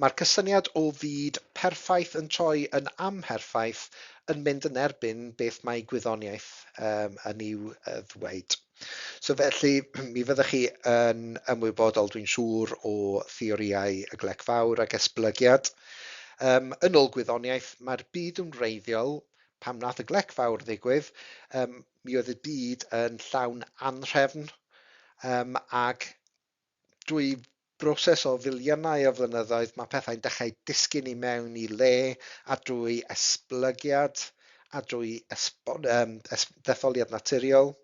mae'r cysyniad o fyd perffaith yn troi yn amherffaith yn mynd yn erbyn beth mae gwyddoniaeth yn i'w ddweud. So felly, mi fyddwch chi yn ymwybodol, dwi'n siŵr, o theorïau y Glec Fawr ac esblygiad. Yn ôl gwyddoniaeth, mae'r byd yn wreiddiol, pam nath y Glec Fawr ddigwydd, mi oedd y byd yn llawn anhrefn, ac drwy broses o filiynau o flynyddoedd, mae pethau'n dechrau disgyn i mewn i le, a drwy esblygiad, a drwy detholiad naturiol,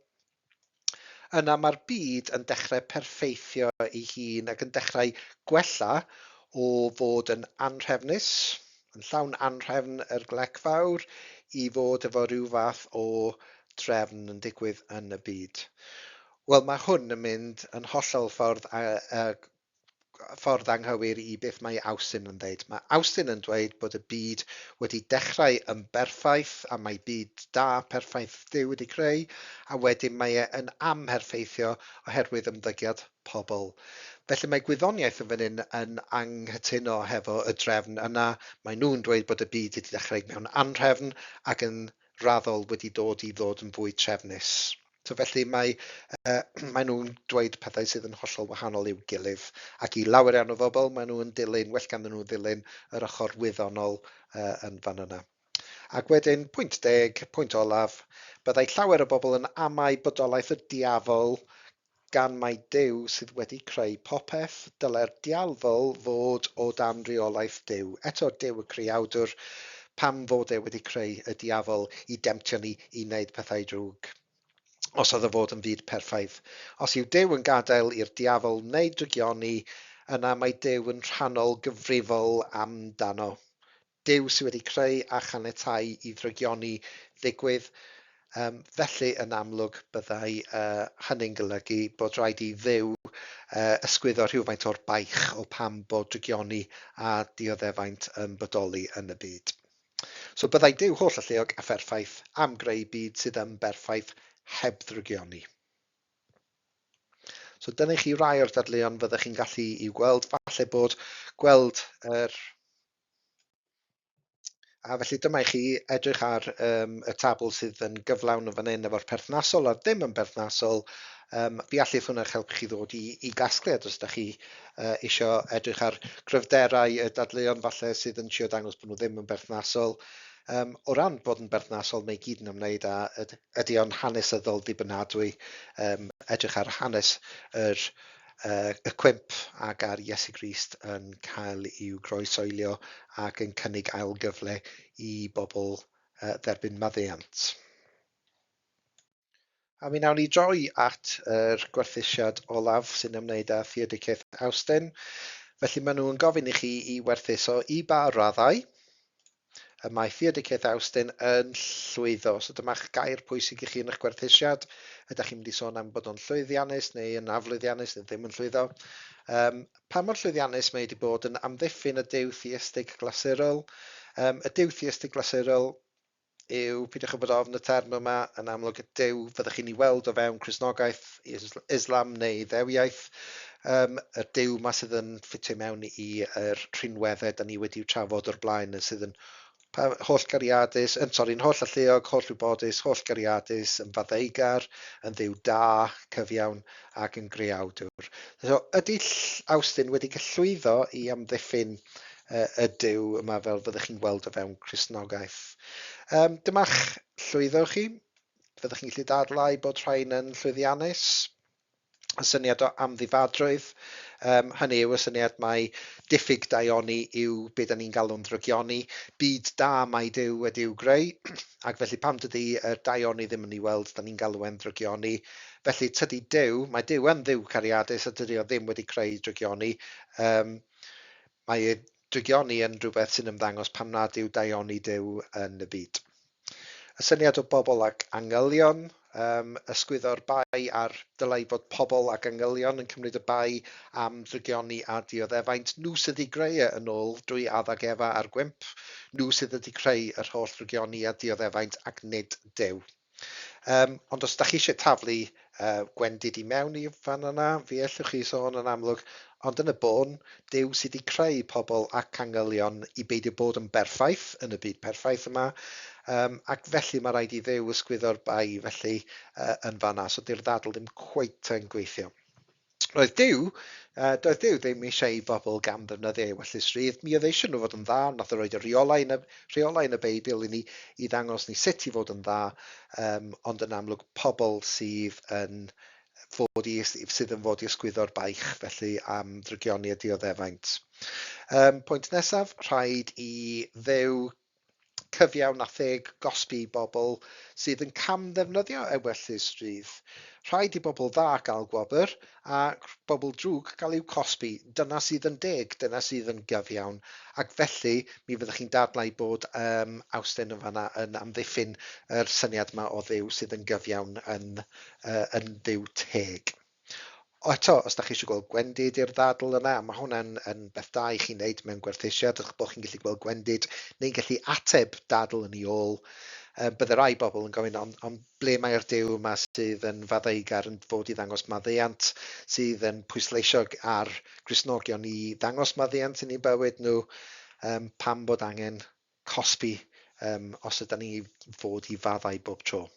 yna mae'r byd yn dechrau perffeithio ei hun ac yn dechrau gwella o fod yn anhrefnus, yn llawn anhrefn yr Glec Fawr, i fod efo rhyw fath o drefn yn digwydd yn y byd. Wel, mae hwn yn mynd yn hollol ffordd a, a, ffordd anghywir i beth mae Awstin yn dweud. Mae Awstin yn dweud bod y byd wedi dechrau yn berffaith a mae byd da perffaith Duw wedi creu, a wedyn mae e yn amherffeithio oherwydd ymddygiad pobl. Felly mae gwyddoniaeth yn fan hyn yn anghytuno hefo y drefn yna. Mae nhw'n dweud bod y byd wedi dechrau mewn anhrefn ac yn raddol wedi dod i ddod yn fwy trefnus. So felly mae, maen nhw'n dweud pethau sydd yn hollol wahanol i'w gilydd. Ac i lawer iawn o bobl, maen nhw'n dilyn, well ganddyn nhw ddilyn yr ochr wyddonol yn fan yna. Ac wedyn, pwynt 10, pwynt olaf, byddai llawer o bobl yn amau bodolaeth y diafol gan mai Duw sydd wedi creu popeth, dylai'r diafol fod o dan reolaeth Duw. Eto, Duw y creawdwr, pam fod e wedi creu y diafol i demtio ni i wneud pethau drwg? Os oedd o fod yn fyd perffaith. Os yw Duw yn gadael i'r diafol wneud drygioni, yna mae Duw yn rhannol gyfrifol amdano. Duw sydd wedi creu a chaniatáu i ddrygioni ddigwydd, felly yn amlwg byddai hynny'n golygu bod rhaid i Dduw ysgwyddo rhywfaint o'r baich o pam bod drygioni a dioddefaint yn bodoli yn y byd. So byddai Duw holl alluog a pherffaith am greu byd sydd yn berffaith heb ddrygioni. So dyna i chi rai o'r dadleuon fyddech chi'n gallu i'w gweld. Falle bod gweld yr... A felly dyma i chi edrych ar y tabl sydd yn gyflawn yn fan hyn efo'r perthnasol a'r ddim yn berthnasol. Fi allith hwnna eich helpu chi ddod i gasgliad os ydych chi isio edrych ar gryfderau y dadleuon falle sydd yn trio dangos bod nhw ddim yn berthnasol. O ran bod yn berthnasol, mae i gyd yn ymwneud â ydy o'n hanesyddol ddibynadwy, edrych ar hanes y cwymp ac ar Iesu Grist yn cael i'w groesoelio ac yn cynnig ail gyfle i bobl dderbyn maddeuant. A mi wnawn ni droi at yr gwerthusiad olaf sy'n ymwneud â Theodiciaeth Awstin. Felly maen nhw yn gofyn i chi i werthuso i ba raddau y mae Theodiciaeth Awstin yn llwyddo. So dyma'ch gair pwysig i chi yn eich gwerthusiad. Ydych chi'n mynd i sôn am bod o'n llwyddiannus neu yn aflwyddiannus neu ddim yn llwyddo? Pa mor llwyddiannus mae wedi bod yn amddiffyn y Duw theistig glasurol? Y Duw theistig glasurol yw, peidiwch â bod ofn y term yma, yn amlwg y Duw fyddwch chi'n ei weld o fewn Cristnogaeth, Islam neu Iddewiaeth, y Duw yma sydd yn ffitio mewn i'r rhinweddau da ni wedi'u trafod o'r blaen, yn sydd yn holl gariadus, yn sori, yn holl alluog, holl wybodus, holl gariadus, yn faddeugar, yn dduw da, cyfiawn ac yn greawdwr. So, ydy Awstin wedi llwyddo i amddiffyn y Duw yma fel fyddwch chi'n gweld o fewn Cristnogaeth? Dyma'ch llwyddo chi. Fyddwch chi'n gallu dadlau bod rhain yn llwyddiannus. Y syniad o amddifadrwydd, hynny yw y syniad mai diffyg daioni yw be da ni'n galw'n ddrygioni. Byd da mae Duw wedi'w greu, ac felly pam dydy yr daioni ddim yn ei weld, da ni'n galw e'n ddrygioni. Felly tydi Duw, mae Duw yn Dduw cariadus a dydy o ddim wedi creu drygioni. Mae ei drygioni yn rhywbeth sy'n ymddangos pam nad yw daioni Duw yn y byd. Y syniad o bobl ac angylion, ysgwyddo'r bai ar dylai fod pobl ac angylion yn cymryd y bai am ddrygioni a dioddefaint. Nhw sydd wedi greu e yn ôl drwy Adda ac Efa a'r gwymp. Nhw sydd wedi creu yr holl ddrygioni a dioddefaint ac nid Duw. Ond os da chi eisiau taflu Gwendid i mewn i fan yna, fi ellwch chi sôn yn amlwg, ond yn y bôn, Duw sydd wedi creu pobl ac angylion i beidio bod yn berffaith yn y byd perffaith yma, ac felly mae rhaid i Dduw ysgwyddo'r bai felly yn fanna, so 'di'r ddadl ddim cweit yn gweithio. Roedd Duw, doedd Duw ddim eisiau i bobl gam ddefnyddio ei ewyllys rydd. Mi oedd eisiau nhw fod yn dda, nath o roed y rheolau yn y, rheolau yn y Beibl i ni i ddangos ni sut i fod yn dda, ond yn amlwg pobl sydd yn fod i, sydd yn fod i ysgwyddo'r baich felly am ddrygioni a dioddefaint. Pwynt nesaf, rhaid i Dduw cyfiawn a theg gosbi i bobl sydd yn camddefnyddio ewyllys rhydd. Rhaid i bobl dda gael gwobr a bobl drwg gael eu cosbi. Dyna sydd yn deg, dyna sydd yn gyfiawn. Ac felly, mi fyddwch chi'n dadlau bod Awstin yn fanna yn amddiffyn yr syniad yma o Dduw sydd yn gyfiawn yn, yn Dduw teg. O, eto, os da chi eisiau gweld gwendid i'r ddadl yna, mae hwnna'n yn beth da i chi wneud mewn gwerthusiad, eich bod chi'n gallu gweld gwendid neu'n gallu ateb dadl yn ei ôl. Bydde rai bobl yn gofyn, ond on ble mae'r Duw yma sydd yn faddeugar yn fod i ddangos maddeuant, sydd yn pwysleisio ar Gristnogion i ddangos maddeuant yn eu bywyd nhw, pam bod angen cosbi os ydan ni fod i faddau bob tro.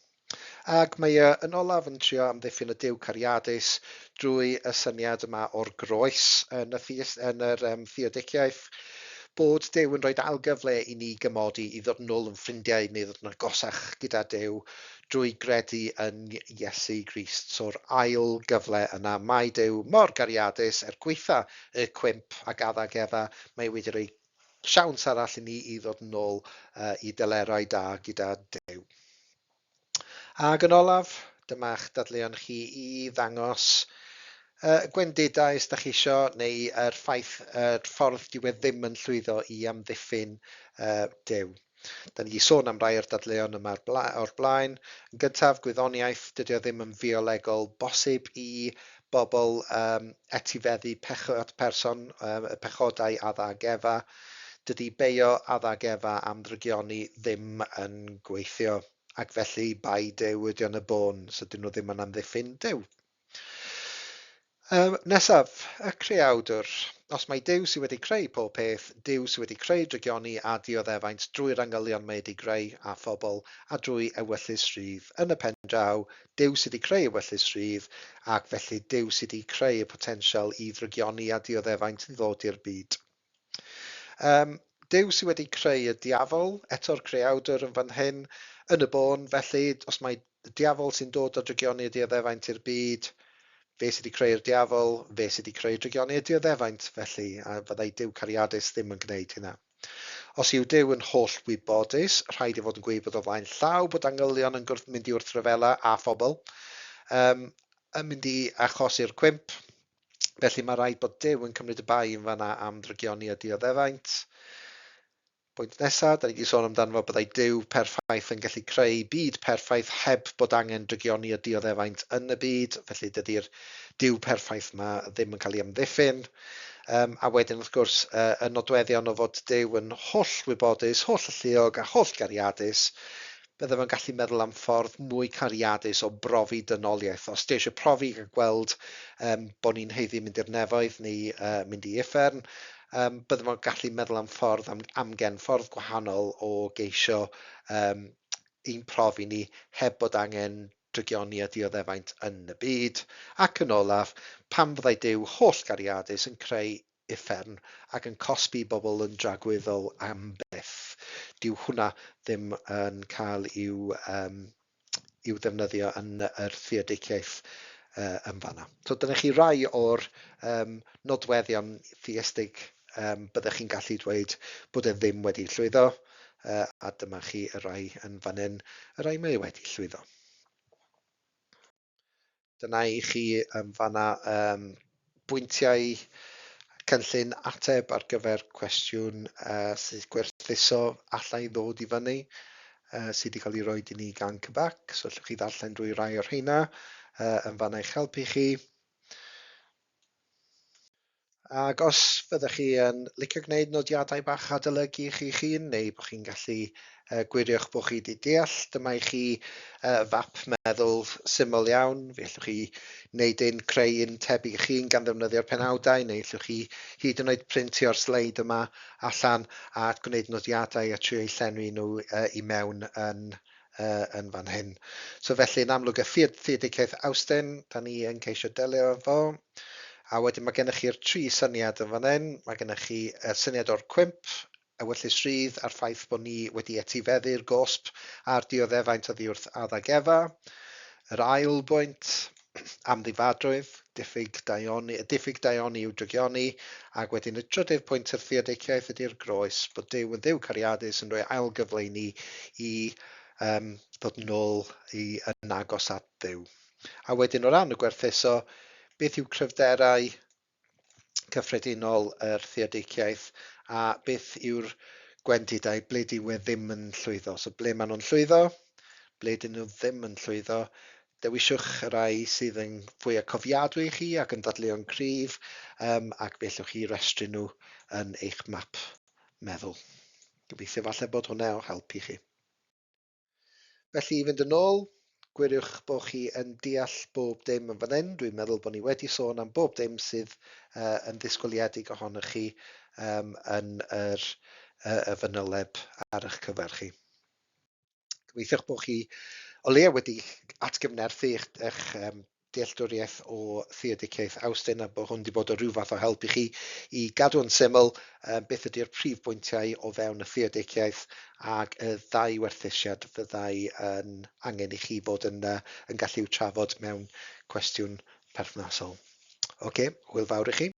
Ac mae e yn olaf yn trio amddiffyn y Duw cariadus drwy y syniad yma o'r groes yn y, theis, yn yr theodiciaeth, bod Duw yn rhoi ail gyfle i ni gymodi, i ddod yn ôl yn ffrindiau neu ddod yn agosach gyda Duw drwy gredu yn Iesu Grist. So'r ail gyfle yna, mae Duw mor gariadus er gwaetha y cwymp ac Adda ac Efa, mae wedi rhoi siawns arall i ni i ddod yn ôl i delerau da gyda Duw. Ac yn olaf, dyma'ch dadleuon chi i ddangos gwendidau os da chi isio, neu yr ffaith, yr ffordd dyw e ddim yn llwyddo i amddiffyn Duw. Da ni wedi sôn am rai o'r dadleuon yma o'r blaen. Yn gyntaf, gwyddoniaeth, dydy o ddim yn fiolegol bosib i bobl etifeddu pechod person, y pechodau Adda ag Efa. Dydy beio Adda ag Efa am ddrygioni ddim yn gweithio, ac felly bai Duw ydy o'n y bôn, so dyn nhw ddim yn amddiffyn Duw. Nesaf, y creawdwr. Os mai Duw sydd wedi creu pob peth, Duw sydd wedi creu drygioni a dioddefaint drwy'r angylion mae wedi greu a phobl, a drwy ewyllys rhydd. Yn y pen draw, Duw sydd wedi creu ewyllys rhydd, ac felly Duw sydd wedi creu y potensial i ddrygioni a dioddefaint ddod i'r byd. Duw sydd wedi creu y diafol, eto'r creawdwr yn fan hyn, yn y bôn, felly os mai Y diafol sy'n dod â drygioni a dioddefaint i'r byd. Fe sydd wedi creu'r diafol, fe sydd wedi creu drygioni a dioddefaint, felly, a fyddai Duw cariadus ddim yn gwneud hynna. Os yw Duw yn holl wybodus, rhaid ei fod yn gwybod o flaen llaw bod angylion yn gwrth, mynd i wrthryfela a phobl, yn mynd i achosi'r cwymp. Felly mae rhaid bod Duw yn cymryd y bai yn fanna am ddrygioni a dioddefaint. Pwynt nesaf, da ni wedi sôn amdano fo, byddai Duw perffaith yn gallu creu byd perffaith heb bod angen drygioni a dioddefaint yn y byd, felly dydy'r Duw perffaith yma ddim yn cael ei amddiffyn. A wedyn, wrth gwrs, y nodweddion o fod Duw yn holl wybodus, holl alluog a holl gariadus, bydde fo'n gallu meddwl am ffordd mwy cariadus o brofi dynoliaeth. Os ti eisiau profi a gweld bod ni'n haeddu mynd i'r nefoedd neu mynd i uffern, bydde fo'n gallu meddwl am ffordd am, amgen, ffordd gwahanol o geisio ein profi ni heb bod angen drygioni a dioddefaint yn y byd. Ac yn olaf, pam fyddai Duw holl gariadus yn creu uffern ac yn cosbi bobl yn dragwyddol am byth? Dyw hwnna ddim yn cael i'w i'w ddefnyddio yn yr theodiciaeth yn fanna. So dyna chi rai o'r nodweddion theistig byddech chi'n gallu dweud bod e ddim wedi llwyddo, a dyma chi y rai yn fan hyn, y rai mae e wedi llwyddo. Dyna i chi yn fanna bwyntiau cynllun ateb ar gyfer cwestiwn sydd gwerthuso allai ddod i fyny, sydd wedi cael ei roi i ni gan CBAC. So allwch chi ddarllen drwy rai o'r rheina yn fanna i'ch helpu chi. Ac os fyddech chi yn licio gwneud nodiadau bach adolygu chi'ch hun, neu bod chi'n gallu gwirio'ch bod chi wedi deall, dyma i chi fap meddwl syml iawn. Fe allwch chi wneud un, creu un tebyg i'ch hun gan ddefnyddio'r penawdau, neu allwch chi hyd yn oed printio'r sleid yma allan a gwneud nodiadau a trio eu llenwi nhw i mewn yn, yn fan hyn. So felly, yn amlwg, y Theodiciaeth Awstin, da ni yn ceisio delio efo. A wedyn mae gennych chi'r tri syniad yn fan hyn. Mae gennych chi y syniad o'r cwymp, ewyllys rhydd, a'r ffaith bod ni wedi etifeddu'r gosb a'r dioddefaint oddi wrth Adda ac Efa. Yr ail bwynt, amddifadrwydd, diffyg daioni, y diffyg daioni yw drygioni, ac wedyn y trydydd pwynt yr theodiciaeth ydy'r groes, bod Duw yn Dduw cariadus yn rhoi ail gyfle i ni i ddod nôl i yn agos at Dduw. A wedyn o ran y gwerthuso, beth yw cryfderau cyffredinol yr theodiciaeth a beth yw'r gwendidau, ble dyw e ddim yn llwyddo. So ble maen nhw'n llwyddo, ble dyn nhw ddim yn llwyddo. Dewiswch y rai sydd yn fwyaf cofiadwy i chi ac yn dadleuon cryf, ac fe allwch chi restru nhw yn eich map meddwl. Gobeithio falle bod hwnna o helpu chi. Felly i fynd yn ôl, gwiriwch bod chi yn deall bob dim yn fan hyn. Dwi'n meddwl bod ni wedi sôn am bob dim sydd yn ddisgwyliedig ohonoch chi yn yr, y fanyleb ar eich cyfer chi. Gobeithiwch bod chi o leia wedi atgyfnerthu eich, eich dealltwriaeth o theodiciaeth Awstin a bod hwn wedi bod o ryw fath o help i chi i gadw yn syml beth ydy'r prif bwyntiau o fewn y theodiciaeth ac y ddau werthusiad fyddai yn angen i chi fod yn, yn gallu i'w trafod mewn cwestiwn perthnasol. Oce, hwyl fawr i chi.